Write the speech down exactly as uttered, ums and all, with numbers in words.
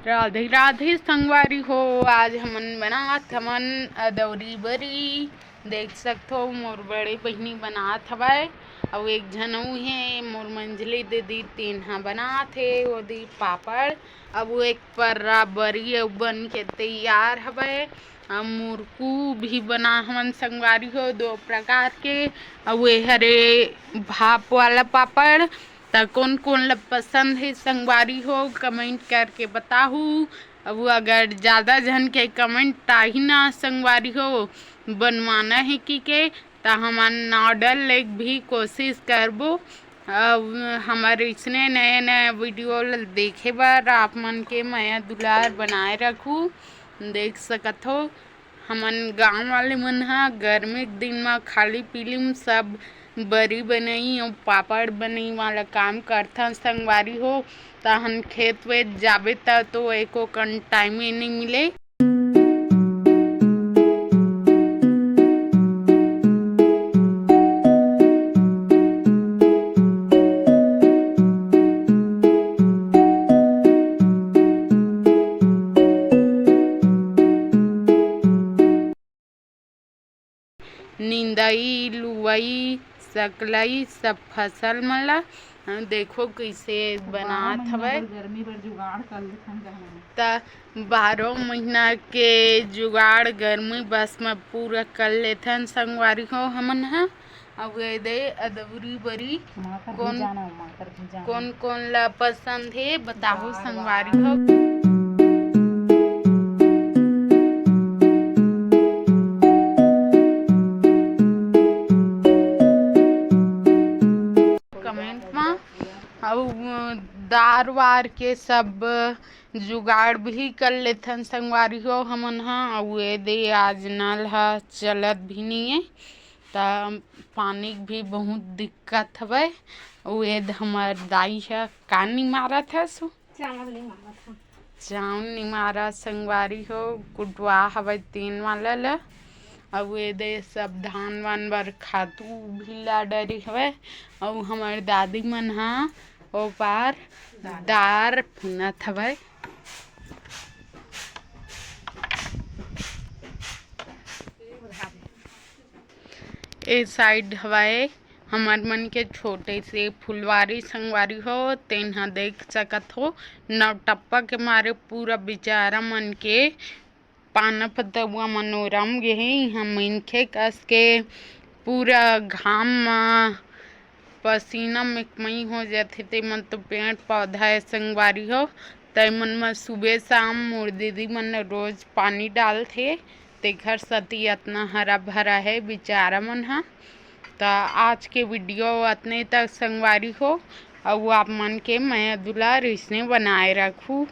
राधे राधे संगवारी हो। आज हमन बनात हमन अदौरी बरी। देख सकथो, मोर बड़े बहिनी बनात हवय, अउ एक झन अउ हे, मोर मंझली दीदी, तेन ह बनात हे ओदी पापड़। अब वो एक पर्रा बरी अउ बन के तैयार हवय। अउ मुरकू भी बना हमन संगवारी हो, दो प्रकार के। अउ ये हरे भाप वाला पापड़। त कोन कोन ल पसंद हे संगवारी हो, कमेंट करके बताहू। अब अगर ज़्यादा झन के कमेंट आही ना संगवारी हो, बनवाना हे कि के, त हमन ऑर्डर लेके भी कोशिश करबो। अब हमर इसने नए नए वीडियो ल देखे बर आप मन के मया दुलार बनाए रखू। देख सकत हो, हमन गांव वाले मन ह गर्मी के दिन म खाली पीली म सब बरी बनई अउ पापड़ बनई वाला काम करथन संगवारी हो। तहन खेत वेत जाबे त तो एको कन टाइमे नइ मिले। निंदई, लुवई, सकलई, सब फसल मन ला, अ, देखो कइसे बनात हवय। गर्मी बर जुगाड़ कर लेथन कहना। त बारह महीना के जुगाड़ गर्मी बस म पूरा कर लेथन संगवारी हो हमन ह। अउ ये दे अदौरी बरी माकर कोन, भुजाना, माकर भुजाना। कोन कोन ला पसंद हे बताहू संगवारी हो। कमेंट मा। अउ दार वार के सब जुगाड़ भी कर लेथन संगवारी हो हमन ह। अउ ये दे आज नल ह चलत भी नइये, त पानी के भी बहुत दिक्कत हवय। अउ ये दे हमर दाई ह का निमारत हस? चावल निमारत हस। चावल निमारत संगवारी हो, कुटवा हवय तेन वाला ल। अउ ये दे सब धान वान बर खातू भी ला डरे हवय। अउ हमर दादी मन ह ओ पार दार फुनत हवय। ए साइड हवय हमर मन के छोटे से फुलवारी संगवारी हो, तेन ह देख सकत हो, नौटप्पा के मारे पूरा बेचारा मन के पाना पतउआ मनोरम गे हे। इहाँ मनखे कस के पूरा घाम म पसीना में कमई हो जाथे, ते मन तो पेड़ पौधा हे संगवारी हो। तै मन म सुबह शाम मोर दीदी मन रोज पानी डालथे, तेखर सेती अतना हरा भरा हे बेचारा मन ह। त आज के वीडियो अतने तक संगवारी हो, अउ आप मन के मया दुलार अइसने बनाए रखू।